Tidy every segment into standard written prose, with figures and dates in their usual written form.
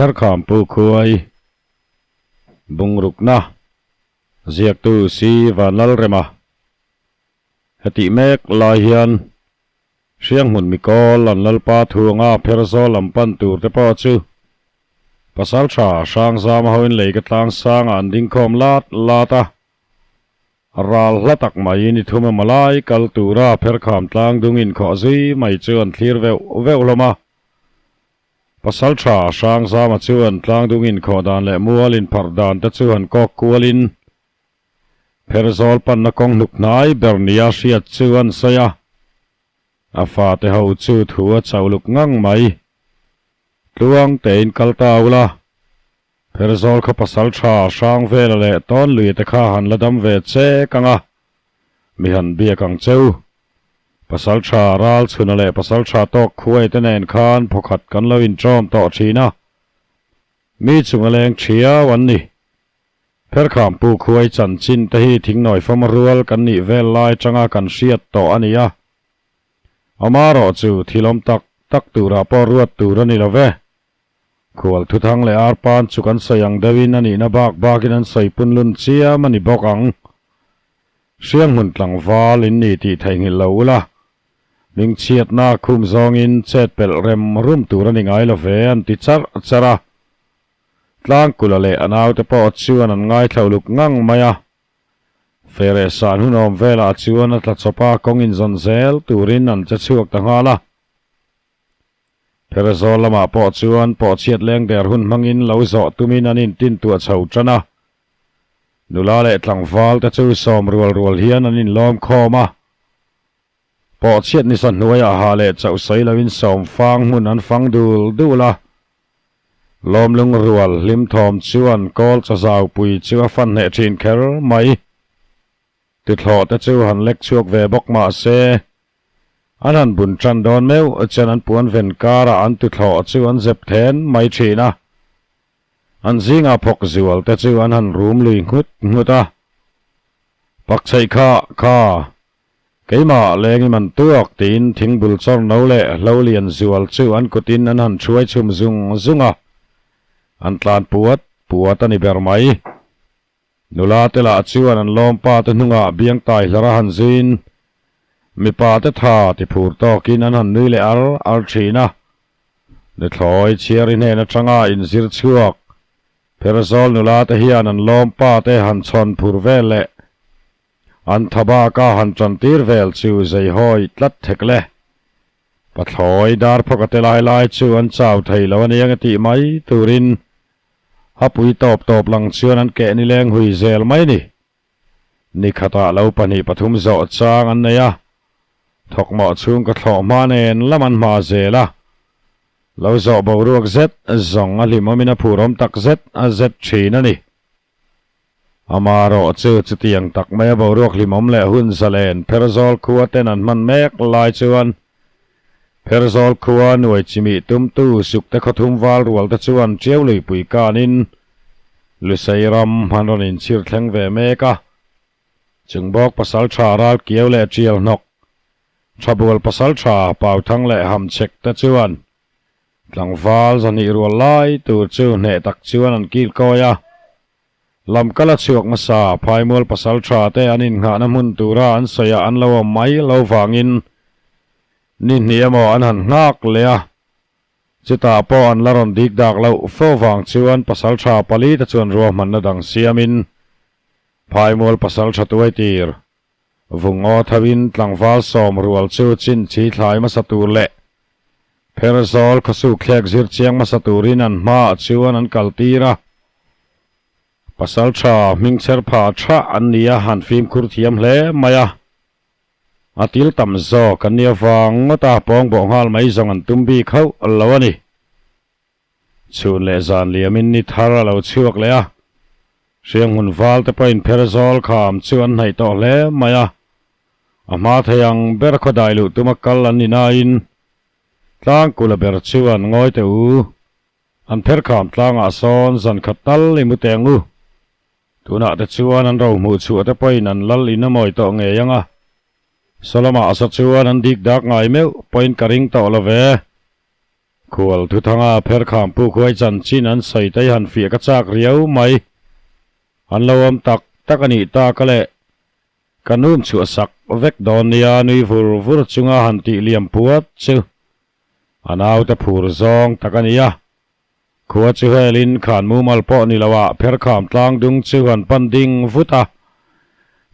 Pherkham Pu Khuai Bungrukna Ziaktu Si Vanlalrema Hetih mek lai hian Hrianghmun mikawl an Lalpa thuanga Pherzawl lam pan tur te pawh chu Pasaltha Hrangzama hoin lei ka tlang sangah an dingkhawm lat lat a. Ral hla tak mai ni thum emaw lai kal tura pherkham tlang dung inkhawh zui mai chu an thlir veuh veuh hlawm a. Pasaltha Hrangzama chuan tlang dung inkhawh dan leh mual inpharh dan te chu han kawk kualin Pherzawl panna kawng hnuk hnai ber nia hriat chu an sawi a. A fate ho chu thu a chauh luk ngang mai. Tluang tein kal ta ula. Pherzawl khaw pasal tha hrang vela leh tawn lui te kha han la dam ve che kang a, mi han biak ang cheu. Pasal tha ral chhuna leh pasal tha tawk khuai te nen khan phawkhat kan lo inṭawm tawh thin a, mi chunga leng thiau an ni. Pherkham pu khuai chanchin te hi thingnawi fam rual kan nih vel lai tanga kan hriat tawh a ni a. Amarawh chu thil awm tak tak turah pawh ruat tur a ni lo ve. Khual thuthang leh arpan chu kan sawi ang deuhin a nihna bak bakin an sawi punlun chiam a ni bawk ang. Hrianghmun tlangval in ni tih theihnghilh lo ula, hmingchhiatna khum zawngin chet pelh rem rum tur a ni ngai lo ve an ti charh charh a. Tlangkula leh a naute pawh chuan an ngaithla uluk ngang mai a. Fere san hun awm velah chuan a tla chawp a, kawng inzawn zel turin an che chhuak ta nghal a. Pherzawl lamah pawh chuan pawhchhiat leng der hun hmangin lo zawh tumin an intintuah chho tan a. Nula leh tlangval te chu sawm rual rual hian an inlawm khawm a. Pawhchhiat nisa hnuaiah ha leh chauh sawi loin sawm fang hmun an fang dul dul a. Lawmlung rual hlim thawm chuan kawl chazau pui chu a fan hneh thin kher mai. Tuthlawh te chu han lek chhuak ve bawk mah se, an han bun tan dawn meuh chuan an puan ven karah an tuthlawh chu an zep then mai thin a. An zingah phawk zual te chu an han rum lui nghut nghut a. Pak chheih kha, kha, keimah leng i man tuak tiin thingbul chawr no leh hlo lian zual chu an kutin an han thuai chhum zung zung a. An tlan puat puat a ni ber mai. Nula te lah chuan an lawmpa te hnungah biang tai hlar a han zuiin mipa te tha ti phur tawkin an han nui leh ar ar thin a. Nuthlawi chhiari hnen atanga inzir chhuak Pherzawl nula te hian an lawmpa te han chhawn phur vel leh an tha baka han tantir vel chu zeihawi tlat thek le. Pathlawi dar phawk a te lai lai chu an chau thei lo aniang e tih mai turin A pui tawp tawp lang chuan an keh nileng hui zel mai ni. Ni khatah lo pahnih pathum zawh chang an nei a, thawkmawh chhung ka thlawh hma nen lam an hma zel a. Lo zawh boruak zet zawng a hlimawmin a phurawm tak zet a zet thin a ni. Amarawh chu chutiang tak maia boruak hlimawm leh hun zalen Pherzawl khua ten an hman mek lai chuan Pherzawl khua nuai chimih tumtu sukte khawthum val rual te chuan Tiau luipui kanin Lusei ram an rawn inchhir thleng ve mek a. Chung bawk pasal tha ral kiau leh tial hnawk, thabual pasal tha Pauthang leh Hamchek te chuan tlangval zahnih rual lai tur chu hneh tak chuan an kil kawi a. Lamkala chhuak hmasa Phaimual pasal tha te an innghahna hmun tura an sawi ah an lo awm mai lo vangin ni hnih emaw an han nghak leh a, chutah pawh an la rawn dik dak loh fo vang chuan pasal tha pali te chuan ruahmanna dang siamin Phaimual pasal tha tuai tir vung aw tho in tlangval sawm rual chu chin chi thlai hmasa tur leh Pherzawl khawsuk thlek zir chiang hmasa turin an hmaah chuan an kal tir a. Pasal tha hming chher pha tha an ni a, han fimkhur thiam hle mai a. A til tam zawk an ni avang ngawt a, pawng bawh nghal mai zawng an tum bik hauh lo a ni. Chhun leh zan liamin ni thar a lo chhuak leh a, Hrianghmun val te pawhin Pherzawl kham chu an hnaih tawh hle mai a. A hma thei ang ber khaw dai luh tuma kal an ni nain Tlangkula ber chuan ngawi teh u, an pherkham tlangah sawn zan khat tal i mu teh ang u. Tunah te chuan an ro hmuh chhuah te pawhin an lal in a mawi tawh ngei ang a. Sawlamah sa chuan an dik dak ngai meuh pawhin ka ring tawh lo ve. Khual thuthanga pherkham puk huai chanchin an sawi te hi han fiah ka chak riau mai. An lo awm tak tak a nih tak a le. Ka num chhuah sak vek dawn nia nui vur vur chunga han tih liam puat chu a naute phur zawng tak a nia. Khua chu helin khan mumal pawh ni loah pherkham tlang dung chu an pan ding vut a.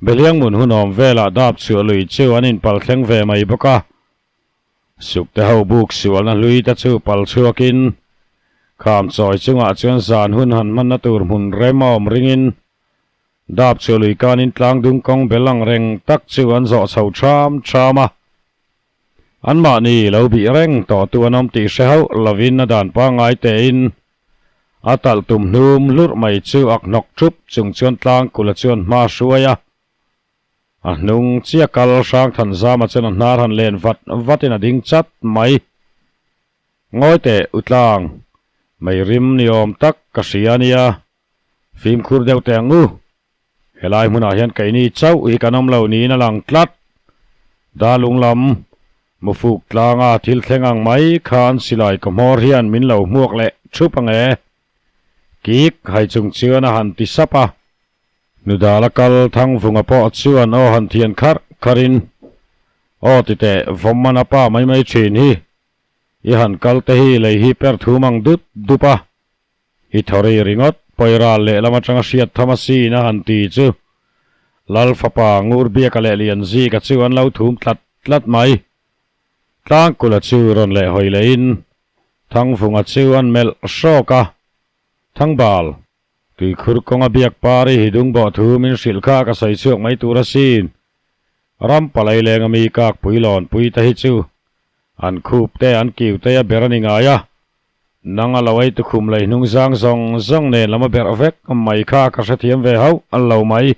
Behliang mun hunawm velah dap chhuah lui chu an inpal thleng ve mai bawk a. Sukte ho buk sualna hlui te chu pal chhuakin kham chawi chungah chuan zan hun han hmanna tur hmun rem a awm ringin dap chu lui kanin tlang dung kawng bel ang reng tak chu an zawh chho ṭham ṭham a. Anmahni lo bih reng tawhtu an awm tih hre hauh lovin a dan pangngai tein a talh tum hnum hlurh mai chu ak hnawk ṭhup chung chuan tlang kula chuan hma hruai a. A hnung chiah kal hrang than zama chuan a hnar han len vat vatin a ding chat mai. Ngawi teh u tlang, mei rim ni awm tak ka hria a nia, fimkhur deuh teh ang u. Helai hmunah hian keini chauh hi kan awm lo niin a lang tlat. Dalung lam, mufuk tlanga thil thleng ang mai khan silai ka hmawr hian min lo hmuak leh thup ang e. Kik hai chung chuan a han ti sap a. Nudala kal Thangvunga pawh chuan aw han thian kharh kharhin, Aw ti teh, vawmman a pa mai mai thin hi. I han kal te hi lei hi per thum ang dup dup a. I thawri ringawt pawiral lehlam atanga hriat tham a sin a han ti chu Lal fapa Ngurbiaka leh Lianzika chu an lo thum tlat tlat mai. Tlangkula chu rawn leh hawi lehin Thangvunga chu an melh hrawk a, Thangbal, Tuikhur kawnga biak par i hidung bawh thu min hrilh kha ka sawi chhuak mai tur asin. Ram palai lenga mi kak pui lawn pui te hi chu an khup te an kiu te a ber a ni ngai a, nang a lo ei tukhum lei hnung zang zawng zawng nen lam a berh vek mai kha ka hrethiam ve hauh a lo mai.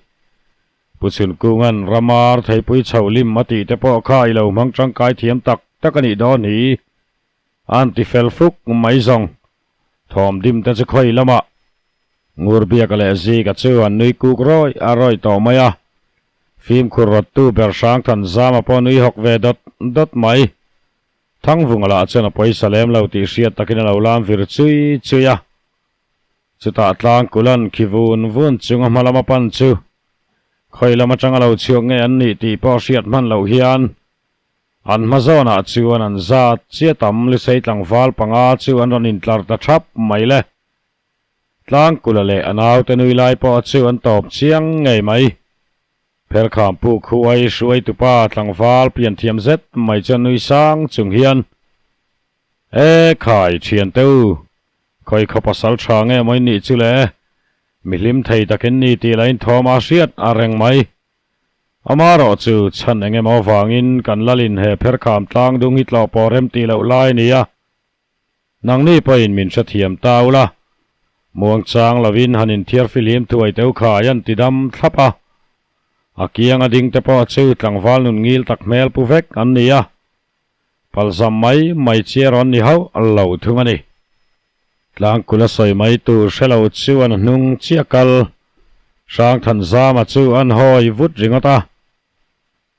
Pu Chhunkunga'n ramar theipui chho lim a tih te pawh kha i lo hmang tangkai thiam tak tak a nih dawn hi. An ti fel fuk mai zawng. Thawm dim te chu khawi lamah Ngurbiaka leh Zika chu an nui kuk rawi a rawi tawh mai a. Fimkhur rawttu ber hrang than zama pawh nui hawk ve dawt dawt mai. Thangvunga lah chuan a pawisa lem lo tih hriat takin a lo lam vir chui chui a. Chutah tlangkulan khi vun vun chunga hma lama pan chu khawi lam atanga lo chhuak nge an nih tih pawh hriat hman loh hian An hma zawnah chuan an zat chiah tam Lusei tlangval panga chu an rawn intlar ta thap mai le. Tlangkula leh a naute nui lai pawh chu an tawp chiang ngei mai. Pherkham puk huai hruaitupa tlangval pian thiam zet mai chuan nui sang chung hian, E khai thiante u, khawi khaw pasal tha nge maw in nih chu le? Mi hlim thei takin ni tih lahin thawm a hriat a reng mai. Amarawh chu chhan eng emaw avangin kan lalin he pherkham tlang dung hi tlawh pawh rem tih loh lai a ni a. Nangni pawhin min hrethiam ta ula, muangchang lovin han inthiar fihlim thuai teu khai an ti dam thlap a. A kianga ding te pawh chu tlangval nun ngil tak hmel pu vek an ni a. Palzam mai mai chi a rawn ni hauh lo thung a ni. Tlangkul a sawi mai tur hre lo chuan a hnung chiah kal. Hrangthanzama chu an hawi vut ringawt a.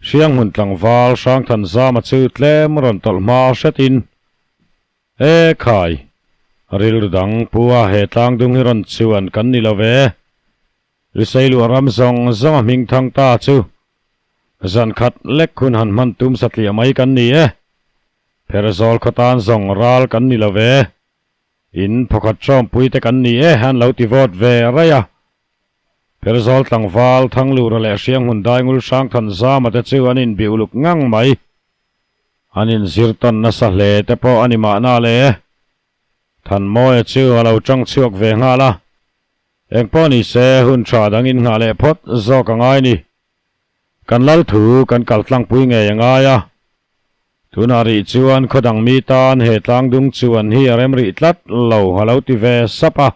Hrianghmun tlangval Hrangthanzama chu tlem rawn tawlh hma hretin, E khai, rilru dang pu a he tlangdung hi rawn chuan kan ni lo ve. Luseiluah ram zawng zawng a hming thang ta chu zan khat lek hun han hman tum satliah mai kan ni e. Pherzawl khaw tan zawng ral kan ni lo ve. In phawkhat ṭawmpui te kan ni e an lo ti vawt ve raih a. Pherzawl tlangval Thanglura leh Hrianghmun Daingul Hrangthan Zama te chu an inbih uluk ngang mai. An inzir tawn nasa hle te pawh a ni mahna le. Thanmawia chu a lo ṭang chhuak ve nghal a. Engpawh ni se, hun tha dang in nghah leh phawt zawk a ngai ni. Kan lal thu kan kal tlangpui ngei a ngai a. Tunah rih chuan khaw dang mi tan he tlangdung chuan hi a rem rih tlat lo a lo ti ve sap a.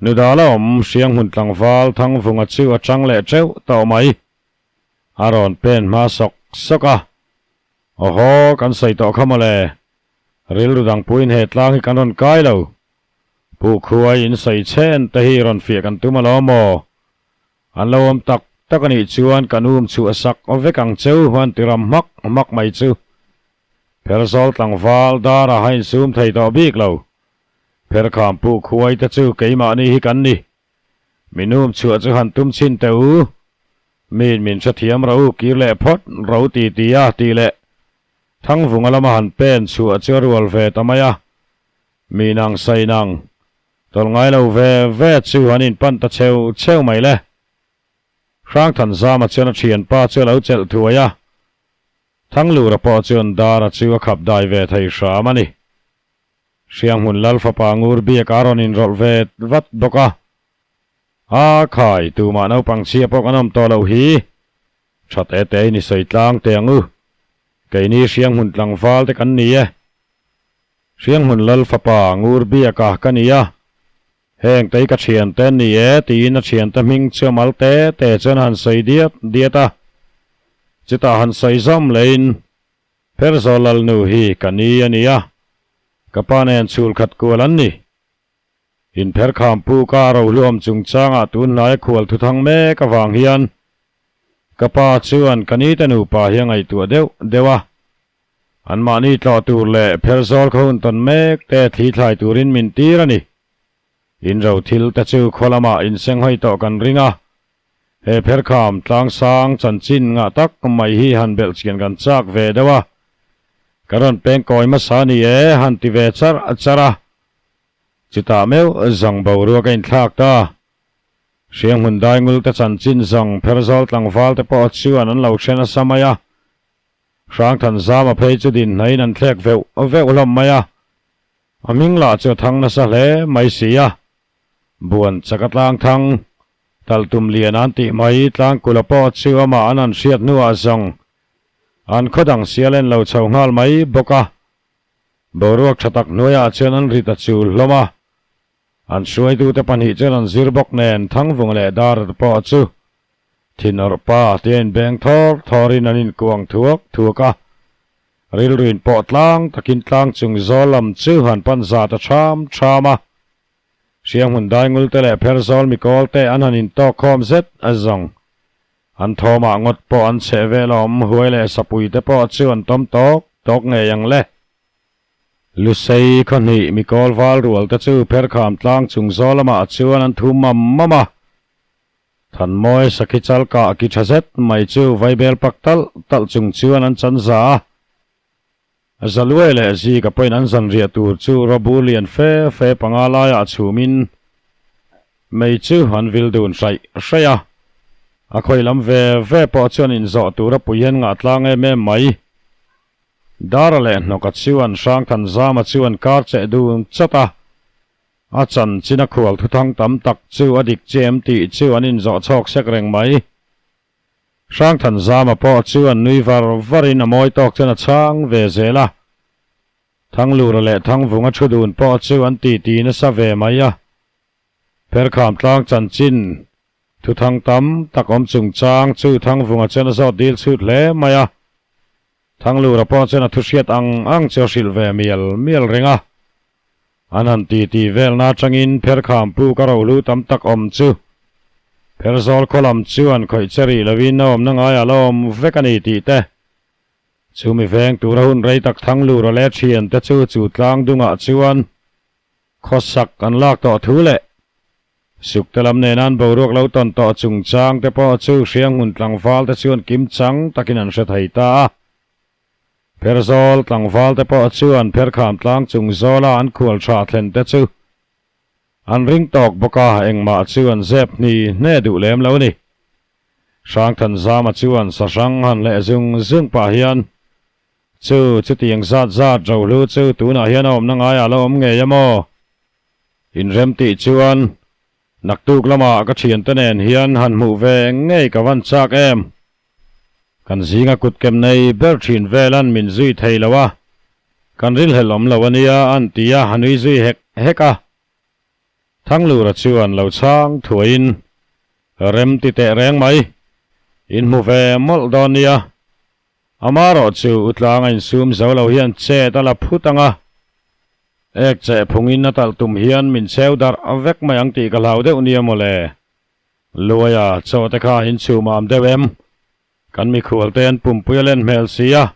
Nudala awm Hrianghmun tlangval Thangvunga chu a chang leh teuh tawh mai. A rawn pen hma sawk sawk a. Awhaw, kan sawi tawh kha mawle. Rilru dang puiin he tlang hi kan rawn kai lo. Pu Khuai in sawi chhen te hi rawn fiah kan tum alawm maw? An lo awm tak tak a nih chuan kan um chhuah sak vek ang cheu an ti ram hmak hmak mai chu. Pherzawl tlangval dar a hain sum thei tawh bik lo. Pherkham pu khuai te chu keimahni hi kan ni. Minum chhuah chu han tum chhin teh u. Min min hrethiam ro u kir leh phawt ro ti ti a tih leh Thangvunga lama han pen chhuah chu a rual ve ta mai a. Mi nang sai nang tawlh ngai lo ve ve chu an inpan ta cheu cheu mai le. Hrangthanzama chuan a thianpa chu a lo chelh thuai a. Thanglura pawh chuan Dara chu a khap dai ve thei hram a ni. Hrianghmun Lal fapa ngur biak a rawn inrawlh ve vat bawk a. A khai, tumah naupang chhia pawh kan awm tawh loh hi. Tha te te in i sawi tlang teh ang u. Keini Hrianghmun tlangval te kan ni e. Hrianghmun Lal fapa ngur biak a ka ni a. Heng tei ka thiante an ni e tiin a thiante hming chu a mal te te chuan a han sawi diat diat a. Chutah han sawi zawm leiin Pherzawl Lalnu hi ka ni a nia, ka pa nen chhul khat kual an ni. Inpher kham pu ka rohluam chungchangah tun hnaia khual thuthang mek avang hian ka pa chuan ka nite nupa hi a ngaihtuah deuh deuh a. Anmahni tlawh tur leh pherzawl khaw hun tawn mek te thli thlai turin min tir a ni. In ro thil te chu khaw lamah insenghawi tawh kan ring a. He pherkham tlangsang chanchin ngah tak mai hi han belh chian kan chak ve deuh a. Kan rawn peng kawi hmasa ni e han ti ve char char a. Chutah meuh zang boruak a inthlak ta. Hrianghmun daingul te chanchin zang pherzawl tlangval te pawh chuan an lo hre nasa mai a. Hrangthanzama phei chu din hnaiin an thlek veuh veuh hlawm mai a, a hming lah chu a thang nasa hle mai si a. Buan chaka tlang thang, taltum lian an tih mai tlangkula pawh chu amah an han hriat hnuah zawng an khaw dang sial en lo chho nghal mai bawk a. Boruak tha tak hnuaiah chuan an rit a chul hlawm a. An hruaitute pahnih chuan an zir bawk nen Thangvunga leh Dara te pawh chu thinawrh pa tia inbeng thawr thawrin an inkuang thuak thuak a. Rilruin pawh tlang takin tlang chung zawl lam chu han pan zat a tham tham a. Hrianghmun daingul te leh Pherzawl mikawl te an han intawk khawm zet a zawng. An thawmah ngawt pawh an chheh vel awm huai leh sapui te pawh chu an tawm tawk tawk ngei ang le. Lusei khawhnih mikawl val rual te chu Pherkham tlang chung zawl lamah chuan an thu mam mam a. Thanmawi sakhi chal kah ki tha zet mai chu vaibel pak talh talh chung chuan an chan za a. Zaluai leh Zika pawhin an zanriah tur chu rawbu lian fe fe panga laiah chhumin mei chu an vil dun hraih hraih a. A khawi lam ve ve pawh chuan inzawh tura pui hian ngah tlang em em mai. Dara leh hnawka chuan Hrangthanzama chuan kar cheh dun chat a. A chanchin a khual thuthang tam tak chu a dik che em tih chu an inzawh chhawk sek reng mai. Hrangthanzama pawh chu an nui var varin a mawi tawk chuan a chhang ve zel a. Thanglura leh Thangvunga thu dun pawh chu an titi nasa ve mai a. Pherkham tlang chanchin thuthang tam tak awm chungchang chu Thangvunga chuan a zawt dil chhut hle mai a. Thanglura pawh chuan a thuhriat ang ang chu a hrilh ve mial mial reng a. An han titi velna atangin Pherkham pu ka rohlu tam tak awm chu Pherzawl khaw lam chuan khawih che rih lovin a awmna ngaiah la awm vek a ni tih te chumi veng tura hun rei tak Thanglura leh thiante chu chu tlang dungah chuan khawsak an lak tawh thu leh Sukte lam nena an boruak lo tawn tawh chungchang te pawh chu Hrianghmun tlangval te chuan kimchang takin an hre thei ta a. Pherzawl tlangval te pawh chuan Pherkham tlang chung zawla an khual tha thlen te chu an ring tawk bawk a, engmah chu an zep hni hne duh lem lo ni. Hrangthanzama chuan sahrang han leh zung zung pah hian chu chutiang zat zat rohlu chu tunah hian a awmna ngaiah la awm ngei a maw? Inrem tih chuan Naktuk lamah ka thiante nen hian han hmuh ve ngei ka van chak em? Kan zinga kutkem nei ber thin velan min zui thei lo a, kan rilhlel awm lo a nia an ti a, a nui zui hek hek a. Thanglura chuan lo chhang thuaiin rem ti teh reng mai, in hmu ve mawlh dawn nia. Amarawh chu utlang a insum zo lo hian chet a la phut ang a, ek cheh phungin a talh tum hian min cheu darh vek mai ang tih ka hlau deuh nia mawle. Luaia chaw te kha in chhum am deuh em? Kan mikhual te an pumpui a len hmel si a.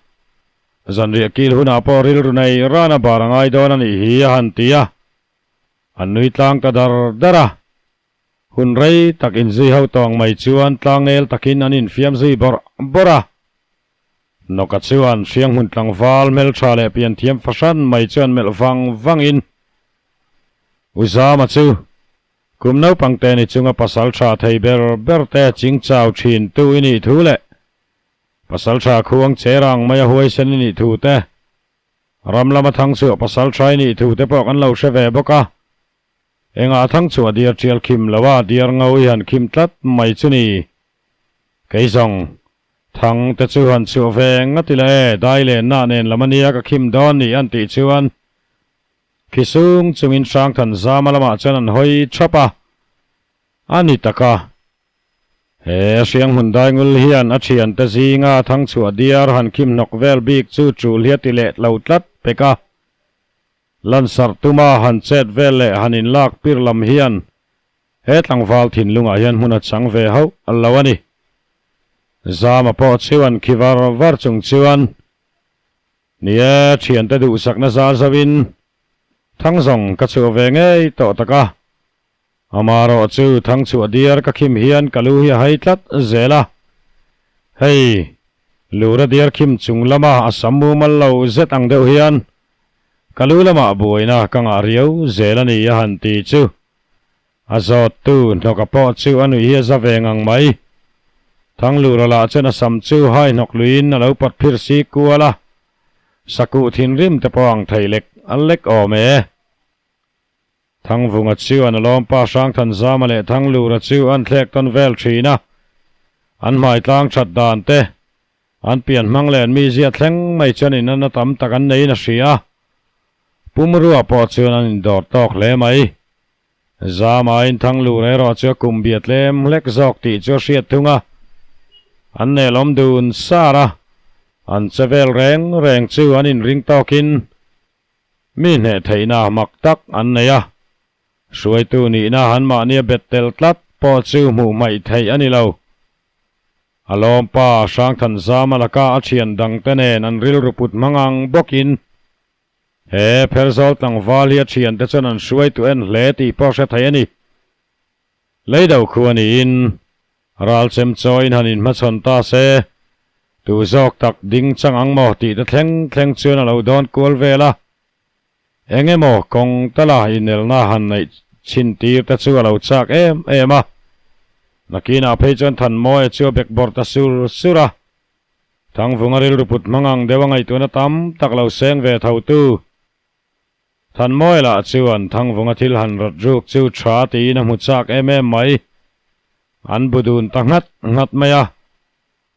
Zanriah kil hunah pawh rilru nei rana bar a ngai dawn a nih hi a han ti a, an nui tlang ta dar dar a. Hun rei tak inzui ho tawng mai chuan tlangnel takin an infiam zui bawrh bawrh a. Nawka chuan hrianghmun tlangval hmeltha leh pianthiam fahran mai chuan melh vang vangin U Zama chu kum naupang te ni chunga pasal tha thei ber ber te chingchau thin tu i nih thu leh Pasalṭha khuang che rang mai a huaisen i nih thu te, ram lama thangchhuah pasalṭha i nih thu te pawh kan lo hre ve bawk a. Engah thangchhuah diar ṭial khim lo a diar ngo i han khim tlat mai chu ni. Kei zawng, thang te chu han chhuah ve ngat ila e, dai leh nah nen lam ania ka khim dawn ni an tih chuan khi sung chungin Hrangthan zama lamah chuan an hawi ṭhap a, a ni tak a. He hrianghmun daingul hian a thiante zinga thangchhuah diar han khim hnawk vel bik chu chul hi a ti leh lo tlat pek a. Lansarh tuma han chet vel leh han inlak pir lam hian he tlangval thinlungah hian hmun a chang ve hauh lo a ni. Zama pawh chuan khi var var chung chuan, Ni e, thiante duhsakna zar zoin thangzawng ka chhuah ve ngei tawh tak a. Amarawh chu thangchhuah diar ka khim hian ka lu hi a hai tlat zel a. Hei, lura diar khim chung lama a sam mumal lo zet ang deuh hian ka lu lamah buaina ka ngah riau zel a ni a han ti chu. A zawttu hnawka pawh chu a nuih hi a za ve ngang mai. Thanglura lah chuan a sam chu hai hnawk luiin a lo pawt phir si kual a, sakuh thinrim te pawh ang thei lek a lek awm e. Thangvunga chuan a lawmpa Hrangthanzama leh Thanglura chu an thlek tawn vel thin a, an hmai tlang that dan te, an pian hmang leh an mizia thleng mai chuan inanna tam tak an neiin a hria a. Pumrua pawh chuan an indawr tawk hle mai. Zamain Thanglura erawh chu a kum bia tlem hlek zawk tih chu a hriat thung a, an nelawm dun sar a, an che vel reng reng chu an inring tawkin Mi hneh theihna mak tak an nei a, hruaitu nihna han mahnia bet tel tlat pawh chu hmuh hmaih theih a ni lo. A lawmpa Hrangthanzama laka a thian dangte nen an rilru put hmang ang bawkin he Pherzawl tlangval hi a thiante chuan an hruaitu en hle tih pawh hre thei a ni. Leido khu a niin ral chem chawiin han inhmachhawn ta se, tu zawk tak ding chang ang maw tih te thleng thleng chuan a lo dawn kual vel a. Eng emaw kawng tala inelna han neih chhin tir te chu a lo chak em em a. Nakinah phei chuan Thanmawia chu a bekbawrh ta sur sur a. Thangvunga rilru put hmang ang deuh a ngaihtuahna tam tak lo seng ve tho tu. Thanmawi lah chuan Thangvunga thil han rawt ruk chu tha tiin a hmu chak em em mai. An bu dun ta nghat nghat mai a.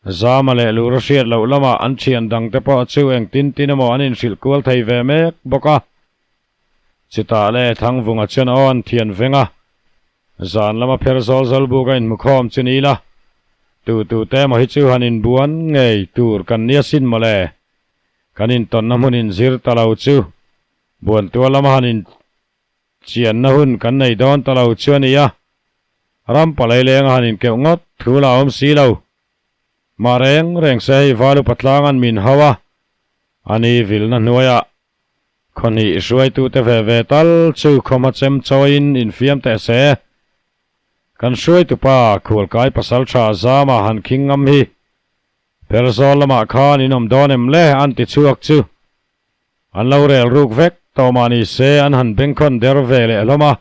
Zama leh Lura hriat loh lamah an thian dangte pawh chu engtin tin emaw an inhrilh kual thei ve mek bawk a. Chutah le Thangvunga chuan aw an thian veng a. Zan lama pher zawl zawl buk a inhmukhawm chu ni ila. Tu tu te emaw hi chu han inbuan ngei tur kan nia sin mawle. Kan intawnna hmun inzir ta lo chu Buantua lama han inchianna hun kan nei dawn ta lo chu a ni a, ram palai lenga han inkeuh ngawt thu la awm si lo. Mah reng reng se hei Valu Patlang an min hau a, a ni vilna hnuaiah khawhnih hruaitute ve ve tal chu khawma chem chawiin infiam teh se. Kan hruaitupa Khualkai Pasaltha Zama han khing ngam hi Pherzawl lamah khan in awm dawn em le an ti chhuak chu an lo rel ruk vek tawh mah ni se an han bengkhawn der ve leh hlawm a.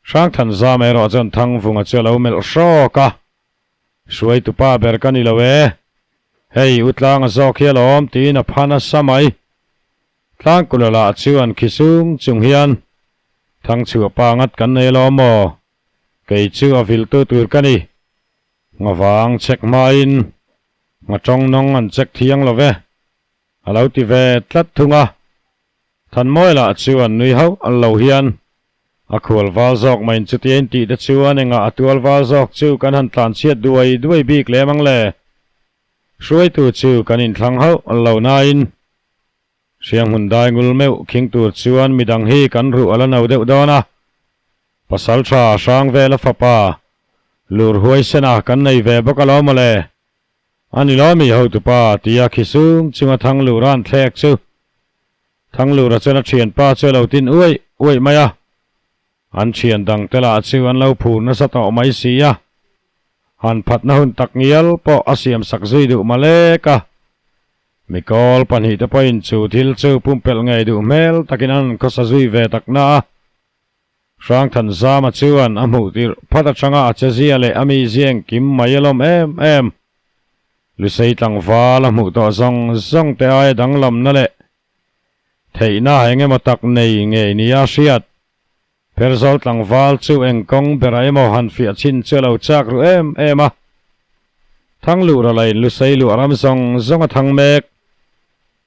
Hrangthanzam erawh chuan Thangvunga chu a lo melh hrawk a, Hruaitupa ber ka ni lo e, hei u Tlanga zawk hi alawm tiin a pha nasa mai. Tlangkula lah chu an khi sung chung hian Thangchhuah pa ngat kan nei alawm maw, kei chu a viltu tur ka ni. Ngavang chek hmain nga tawng nawng an chek thiang lo ve, a lo ti ve tlat thung a. Thanmawi lah chu an nui hauh lo hian a khual val zawk mai in chutia in tih te chuan engah a tual val zawk chu kan han tlan chhiat duai duai bik lem ang le. Hruaitu chu kan inthlang hauh lo nain Hrianghmun dai ngul meuh khing tur chuan midang hi kan ruh a la no deuh dawn a. Pasaltha hrang vela fapa lur huaisena kan nei ve bawk alawm mawle. Ani lo mi hotupa tia khi sung chunga Thanglura'n thlek chu. Thanglura chuan a thianpa chu a lo tin uaih uaih mai a. An thian dang te lah chu an lo phur nasa tawh mai si a. Han phatna hun tak ngial pawh a siam sak zui duh malek a. Mikawl pahnihte pawhin chu thil chu pumpelh ngei duh hmel takin an khawsa zui ve tak na a. Hrangthanzama chuan a hmuh tirh phat atanga a chezia leh a mizia engkim mai a lawm em em. Lusei tlangval a hmuh tawh zawng zawng te aia danglamna leh theihna eng emaw tak nei ngei nia hriat. Pherzawl tlangval chu eng kawng berah emaw han fiah chhin chu a lo chak ru em em a. Thangluh ralain Lusei luah ram zawng zawng a thang mek.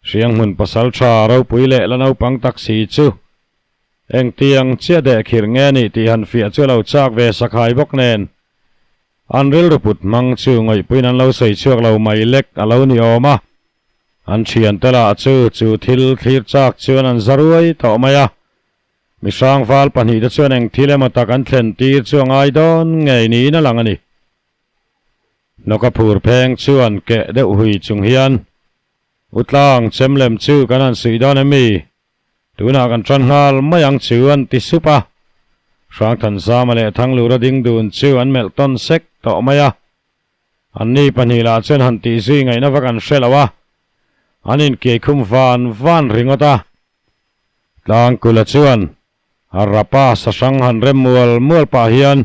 Hrianghmun pasal tha ropui leh la naupang tak si chu engtiang chiah deh khirh nge nih tih han fiah chu a lo chak ve sakhai bawk nen an rilru put hmang chu ngaihpuiin an lo sawi chhuak lo mai lek a lo ni awm a. An thiante lah chu chu thil thlir chak chuan an za ruai tawh mai a. Mi hrangval pahnihte chuan eng thil emaw tak an thlen tir chu a ngai dawn ngei niin a lang a ni. Hnawka phur pheng chuan keh deuh hui chung hian, U tlang, chem lem chu kan han suih dawn em mi? Tunah kan tan nghal mai ang chu an ti sup a. Hrangthanzama leh Thanglura ding dun chu an melh tawn sek tawh mai a. Anni pahnih lah chuan han tih zui ngaihna vak an hre lo a, an inkiai khum van van ringawt a. Tlangkula chuan a rapa sahrang han rem mual mual pah hian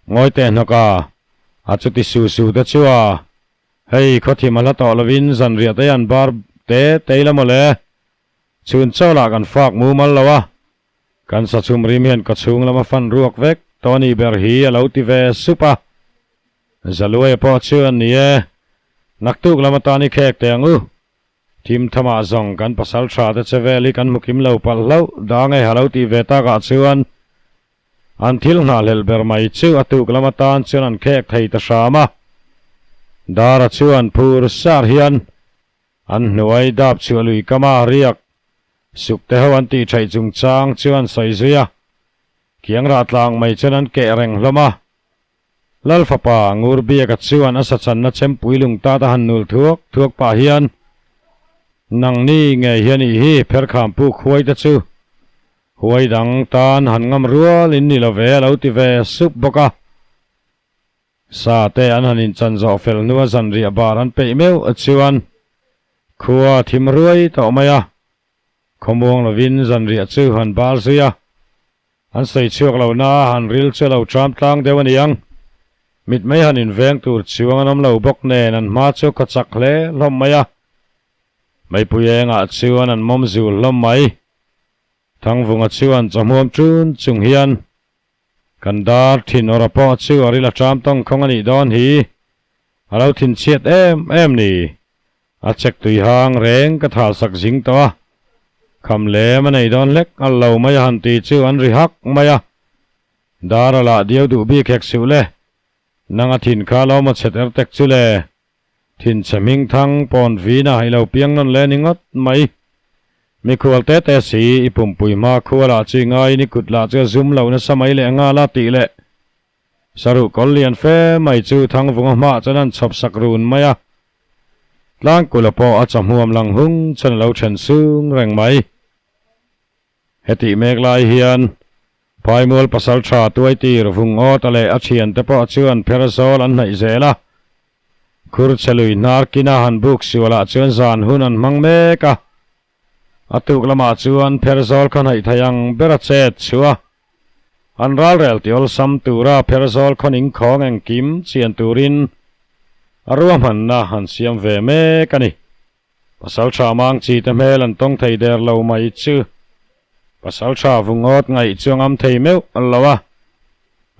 ngawi teh hnawk a, a chuti su su te chu a, hei khawthim a hla tawh lovin zanriah te an bar te te ila mawle, chhun chaw lah kan fak mumal lo a, Kan sachhum rim hian ka chhung lama fan ruak vek tawh a nih ber hi a lo ti ve sup a. Zaluaia pawh chu a ni e. Naktuk lam atan i khek teh ang u. Thim thamah zawng kan pasal tha te che vel hi kan hmu kim lo palh hlauh dang e a lo tih ve takah chuan an thil nghahhlelh ber mai chu a tuk lam atan chuan an khek thei ta hram a. Dara chuan phur sar hian an hnuai dap chhuah lui kama riak Sukte ho an tih theih chungchang chu an sawi zui a, kiang rah tlang mai chuan an keh reng hlawm a. Lal fapa Ngurbiaka chuan a sachanna chempui lung tat a han nul thuak thuak pah hian, Nangni ngei hian ih hi pherkham puk huai te chu huai dang tan han ngam rual in ni lo ve a lo ti ve sup bawk a. Sa te an han inchan zawh fel hnua zanriah bar an peih meuh chuan khua a thim ruai tawh mai a, khawmuang lovin zanriah chu han bar zui a, an sawi chhuak lo na a han ril chu a lo tram tlang deuh a niang. Mitmei han inveng tur chuang an awm lo bawk nen an hma chu khaw chak hle hlawm mai a, meipui engah chuan an mawm zul hlawm mai. Thangvunga chuan chawhmuam ṭun chung hian Kan dar thin awrh pawh chu a ril a ṭam tawng khawng a nih dawn hi. A lo thin chhiat em em ni. A chek tui hang reng ka thal sak zing tawh a. Kham lem a nei dawn hlek a lo mai a han ti chu an ri hak mai a. Dar a lah diau duh bik hek suh le. Nang a thin kha lo maw chhet er tek chu le. Thin chhe hming thang pawn vina i lo piang nawn le ni ngawt mai. Mikhual te te si, i pumpui hma khua lah chu i ngaiin i kut lah chu a zum lo nasa mai leh nghal a tih leh saruh kawl lian fe mai chu Thangvunga hmaah chuan an chhawp sak run mai a. Tlangkula pawh a chawhmuam lang hung chuan a lo then sung reng mai. Hetih mek lai hian Phaimual pasal tha tuaitir vung awta leh a thiante pawh chuan pher zawl an hnaih zel a. Khur chhe lui hnar kina han buk sualah chuan zan hun an hmang mek a. A tuk lamah chuan pher zawl khaw hnaih thei ang ber a chet chhuah a. An ralrel ti awlsam tura pher zawl khaw ning khawng engkim chian turin a ruahmanna an siam ve mek a ni. Pasal tha mang chi te hmel an tawng thei der lo mai chu. Pasal tha vungawt ngaih chu a ngam thei meuh lo a.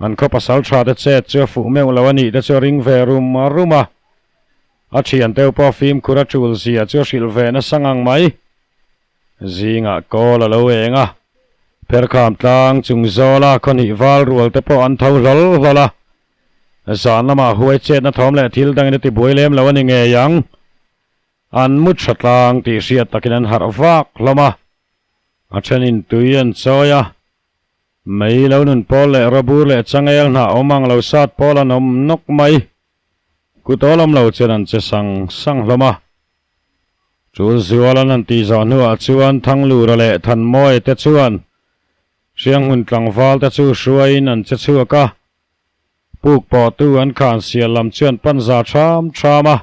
An khaw pasal tha te chet chu a fuh meuh lo a nih te chu a ring ve rum rum a. A thian teu pawh fimkhur a tul zia chu a hrilh ve nasa ngang mai. Zingah kawl a lo eng a. Pherkham tlang chung zawla khawhnih val rual te pawh an tho hlawl hlawl a. Zan lamah huai chetna thawm leh thil dangin a ti buai lem lo a ni ngei ang. An mu tha tlang tih hriat takin an harh vak hlawm a. A thenin tui an chawi a. Mei lo nun pawl leh rawbur leh changel hnah awm ang lo sat pawl an awm nawk mai. Kut awlam lo chuan an che sang sang hlawm a. Tul zual an han tih zawh hnuah chuan Thanglura leh Thanmawia te chuan Hrianghmun tlangval te chu hruaiin an che chhuak a. Puk pawhtu an khan sial lam chuan pan za ṭham ṭham a.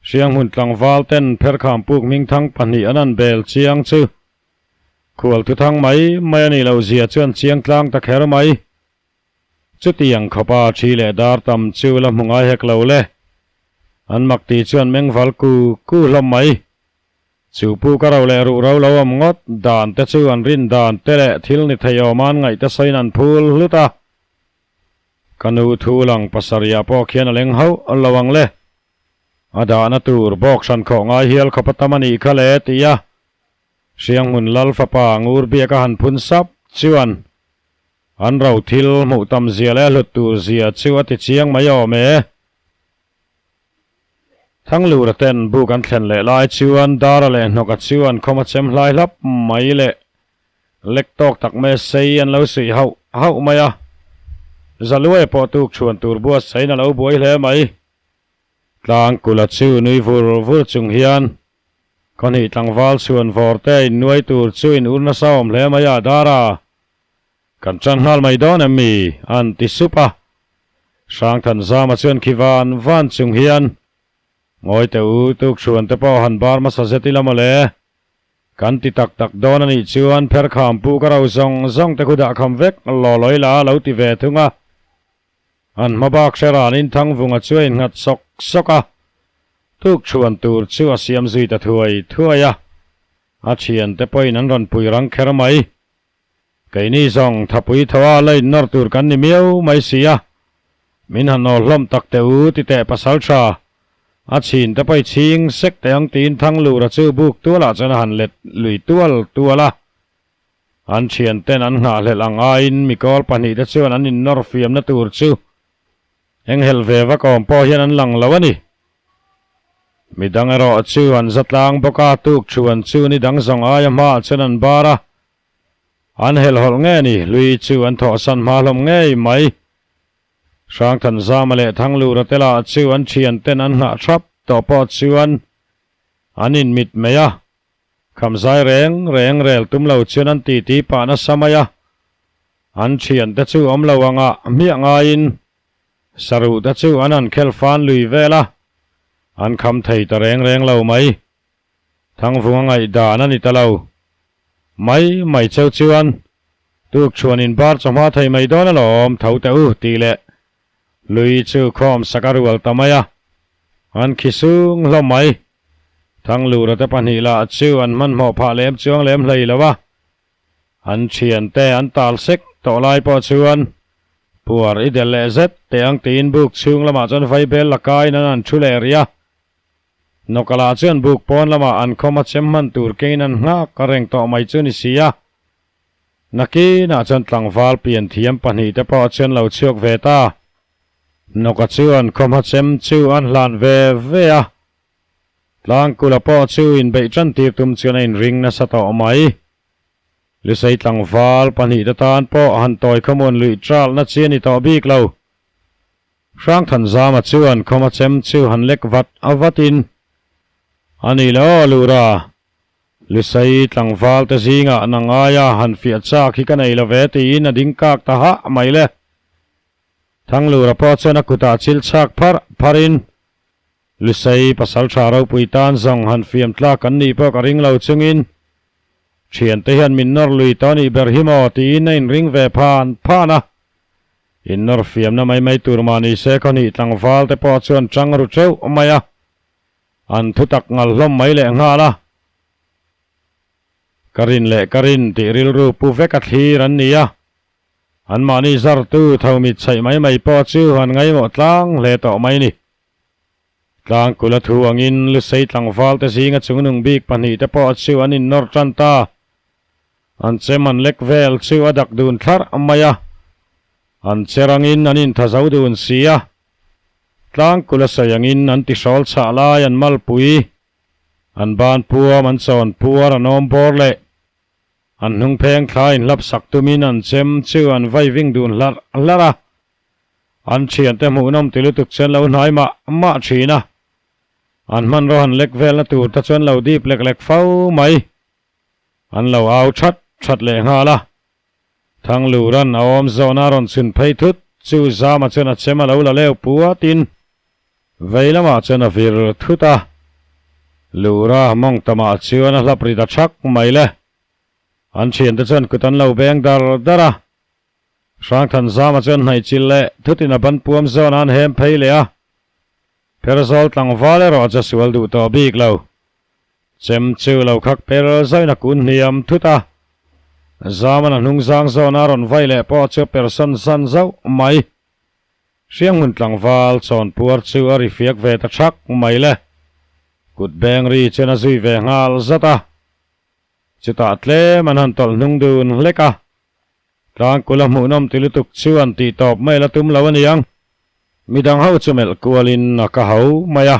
Hrianghmun tlangval ten Pherkham puk hmingthang pahnih an han bel chiang chu khual thuthang mai mai a nih loh zia chuan chiang tlang ta kher mai. Chutiang khawpa thi leh dar tam chu la hmu ngai hek lo le. An mak tih chuan mengval ku ku hlawm mai. Chu pu ka ro leh ruh ro lo awm ngawt dan te chu an rin dan te leh thil ni thei awm an ngaih te sawiin an phul hlut a. Ka nu thu lang pasarihah pawh khian a leng hauh lo ang le. A dahna tur bawk hran khawh ngai hial khawp a tam a nih kha le ti a. Hrianghmun Lal fapa Ngur biak a han phun sap chuan An ro thil hmuh tam zia leh hlut tur zia chu a ti chiang mai awm e. Thanglura ten buk an thlen leh lai chuan Dara leh Hnawka chuan khawm a chem hlai hlap mai leh lek tawk tak mai sei an lo suih hauh hauh mai a. Zaluai pawh tuk chhuan tur buatsain a lo buai hle mai. Tlangkula chu nui vur vur chung hian Khawhnih tlangval chhuan vawr te innuai tur chu in ur nasa awm hle mai a Dara. Kan tan nghal mai dawn em mi? An ti sup a. Hrangthanzama chuan khi van van chung hian, Ngawi teh u, tukchhuan te pawh han bar hmasa zet ila mawle. Kan ti tak tak dawn a nih chuan pherkham pu ka ro zawng zawng te khu dah kham vek law law ila a lo ti ve thung a. An hma bak hre ranin Thangvunga chu a innghat sawk sawk a, tukchhuan tur chu a siam zui ta thuai thuai a. A thiante pawhin an rawn pui rang kher mai. Keini zawng thapui tho a la innawr tur kan ni miau mai si a, min han awl hlawm tak teh u ti teh pasal tha, a chhin te pawh i chhing sek teh ang tiin Thanglura chu buk tualah chuan a han let lui tual tual a. An thianten an nghahhlelh ang aiin mikawl pahnihte chuan an innawr fiamna tur chu enghelh ve vak awm pawh hian an lang lo a ni. Midang erawh chu an za tlang bawk a, tuk thuan chu ni dang zawng aia hmaah chuan an bar a. An helhawlh nge ni, hlui chu an thawhsan hma hlawm ngei mai. Hrangthanzama leh Thanglura te lah chu an thian ten an nghah thap tawh pawh chuan an inmit mai a. Khamzai reng reng rel tum lo chuan an titi pah nasa mai a. An thian te chu awm lo anga hmiah ngaiin saruh te chu an han khel fan lui vel a, an kham thei ta reng reng lo mai. Thangvunga ngaihdan a ni ta lo. Mai mai cheu chuan tuk chhuan in bar chawhma thei mai dawn alawm tho teh u tih leh lui chu khawm sak a rual ta mai a, an khi sung hlawm mai. Thanglura te pahnih lah chu an hmanhmawh phah lem chuang lem hlei lo a, an thiante an tal sek tawh lai pawh chuan puar i del leh zet teh ang tiin buk chhung lamah chuan vaibel la kaiin an han thu leh rih a. Nawkala chuan buk pawn lamah an khawm a chem hman tur kengin an nghak a reng tawh mai chu ni si a. Nakinah chuan tlangval pian thiam pahnih te pawh chuan lo chhuak ve ta. Nawka chuan khawmha chem chu an hlan ve ve a. Tlangkula pawh chu inbeih tan tir tum chuan a inring nasa tawh mai. Lusei tlangval pahnih te tan pawh han tawi khawmuan luih tralhna chi a ni tawh bik lo. Hrangthanzama chuan khawma chem chu han lek vat a vatin, A ni lo, Lura, Lusei tlangval te zingah nang aia han fiah chak hi ka nei lo ve tiin a ding kak ta hah mai le. Thanglura pawh chuan a kutah chil chhak pharh pharhin, Lusei pasal tha ropui tan zawng han fiam tlak kan nih pawh ka ring lo chungin thiante hian min nawr lui tawh nih ber hi maw tiin a inring ve phan phan a. Innawr fiamna mai mai tur mah ni se khawhnih tlangval te pawh chuan chang ru teuh mai a, an thu tak ngal hlawm mai leh nghal a. Ka rin leh ka rin tih rilru pu vek a thlir an ni a, anmahni zartu tho mit chhaih mai mai pawh chu an ngaimawh tlang hle tawh mai ni. Tlangkula thu angin Lusei tlangval te zinga chungnung bik pahnih te pawh chu an innawr tan ta. An chem an lek vel chu a dak dun thlarh mai a, an che rangin an intha zo dun si a, tlangkul a sawi angin an tihrawl chhah lai an malpui, an ban puam an chawn puar an awm bawr leh an hnung pheng thla inhlap sak tumin an chem chu an vaiving dun hlarh hlarh a. An thiante hmuhnawm ti lutuk chuan lo hnai mah mah thin a, an hmanraw han lek velna tur te chuan lo dip lek lek fo mai. An lo au that that leh nghal a. Thanglura'n a awm zawhna a rawn chhun phei thut chu Zama chuan a chem a lo la leu puatin vei lamah chuan a vir thut a. Lura mawng tamah chuan a hlap ri ta thak mai le. An thiante chuan kut an lo beng dar dar a. Hrangthan Zama chuan hnaihchilh leh thutin a ban puam zawn a an hem phei leh a. Pherzawl tlangval erawh chu a sual duh tawh bik lo. Chem chu lo khak per zauhin a kun hniam thut a. Zaman a hnung zang zawn a rawn vai leh pawh chu a per san san zauh mai. Hrianghmun tlangval chawn puar chu a ri fiak ve ta thak mai le. Kut beng ri chuan a zui ve nghal zat a. Chutah tlem an han tawlh hnung dun hlek a. Tlangkula hmuhnawm ti lutuk chu an tih tawp mai la tum lo a niang. Midang ho chu melh kualin a ka ho mai a.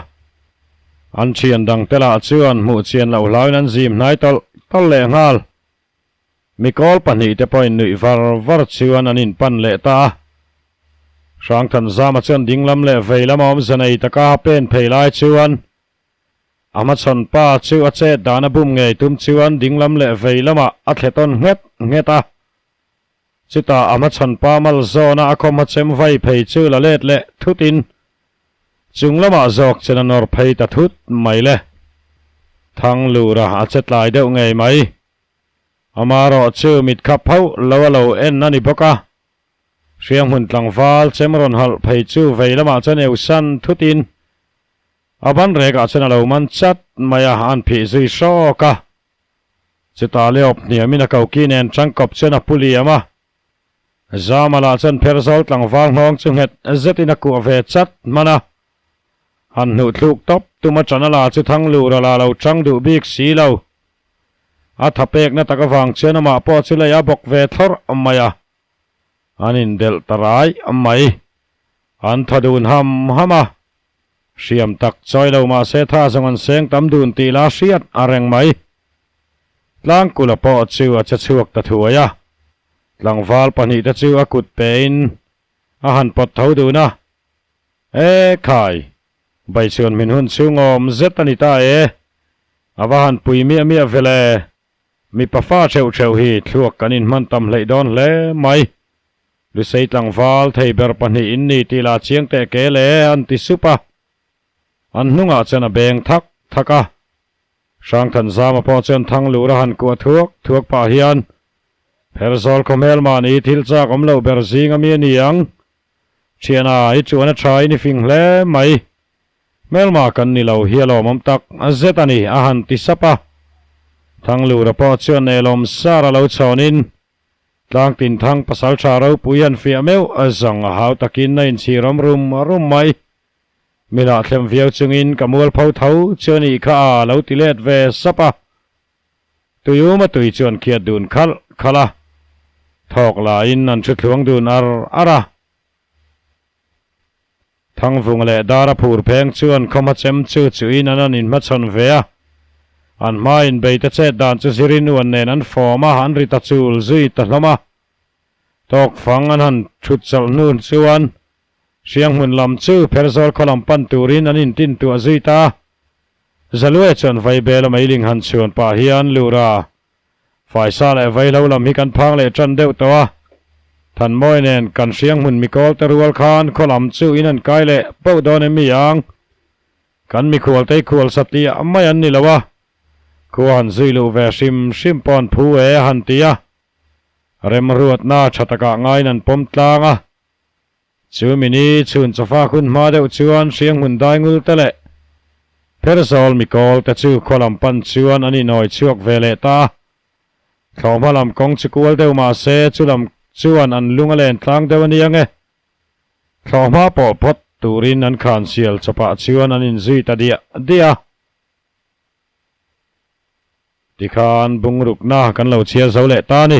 An thian dang te lah chuan hmuh chian loh hlauin an zim hnai tawlh tawlh leh nghal. Mikawl pahnihte pawhin nuih var var chuan an inpan leh ta a. Hrangthanzama chuan dinglam leh veilam a awmze nei taka pen phei lai chuan A hmachhawn pa chu a chet dan a bum ngei tum chuan dinglam leh vei lamah a thle tawn nghet nghet a. Chutah a hmachhawn pa mal zawna a khawmha chem vai phei chu la let leh thutin chung lamah zawk chen a nawr phei ta thut mai le. Thanglura a che tlai deuh ngei mai. Amarawh chu mit khap hauh lo a lo en a ni bawk a. Hrianghmun tlangval chem rawn halh phei chu vei lamah chuan eusan thutin A ban rekah chuan a lo man chat mai a, an phih zui hrawk a. Chutah Leop hniamin a koki nen tangkawp chuan a pu liam a. Zama lah chuan pherzawl tlangval nghawng chu nghet zetin a kuah ve chat hman a. Han hnuh thluk tawp tum a ṭan a la chu Thanglura la lo ṭang duh bik si lo. A tha pekna tak avang chuan amah pawh chu lei a bawk ve thlawrh mai a. An indelh ta rai mai. An thaw dun ham ham a. Hriam tak chawi lo mah se tha zawng an seng tam dun tih la hriat a reng mai. Tlangkula pawh chu a che chhuak ta thuai a. Tlangval pahnihte chu a kut pein a han pawt tho dun a. E khai! Baichhuan min hun chhungawm zet a ni ta e. A va han pui miah miah vele. Mipa fa theuh theuh hi thluak kan inhman tam hleih dawn hle mai. Lusei tlangval thei ber pahnih in ni tih lah chiang teh ke le an ti sup a. An hnungah chuan a beng thak thak a. Hrangthanzama pawh chuan Thanglura han kuah thuak thuak pah hian, Pherzawl khawhmel mahni thil chak awm loh ber zing ami a ni ang. Thiana, i chuan a tha in i fing hle mai. Hmelma kan ni lo hi a lawmawm tak zet a ni, a han ti sap a. Thanglura pawh chuan nelawm sar a lo chhawnin, Tlangtin thang pasal tha ropui han fiah meuh zawng a hau takin a inchhirawm rum rum mai. Milah thlem viau chungin ka mualpho tho chu a nih kha a lo ti let ve sap a. Tuiuma tui chuan khiat dun khalh khalh a, thawk lain an thu thluang dun ar ar a. Thangvung leh Dara phur pheng chuan khawma chem chu chuhin an an inhmachhawn ve a. An hma inbeite chet dan chu zirin uan nen an fawm a, an ri ta chul zui ta hlawm a. Tawk fang an han thut chawlh hnu chuan Hrianghmun lam chu Pherzawl khaw lam pan turin an intintuah zui ta a. Zalue chuan Vaibel a meiling han chhuan pah hian Lura Faisa leh Vaihlo lam hi kan phang leh tan deuh tawh a, Thanmawi nen kan Hrianghmun mikawl te rual khan khaw lam chu in an kai leh poh dawn em mi ang? Kan mikhual te khual satliah mai an ni lo a, khua han zui luh ve hrim hrim pawh an phu e a han ti a, remruatna tha takah ngaiin an pawm tlang a. Chu mini chhun chawfa hun hma deuh chuan Hrianghmun daingul te leh Pherzawl mikawl te chu khaw lam pan chuan an inawi chhuak ve leh ta a. Thlawhhma lam kawng chu kual deuh mah se chu lam chuan an lung a len tlang deuh a ni ang e. Thlawhhma pawh phawt turin an khan sial chawpah chuan an inzui ta diah diah a. Tikhan bungrukna kan lo chhiar zo leh ta a ni.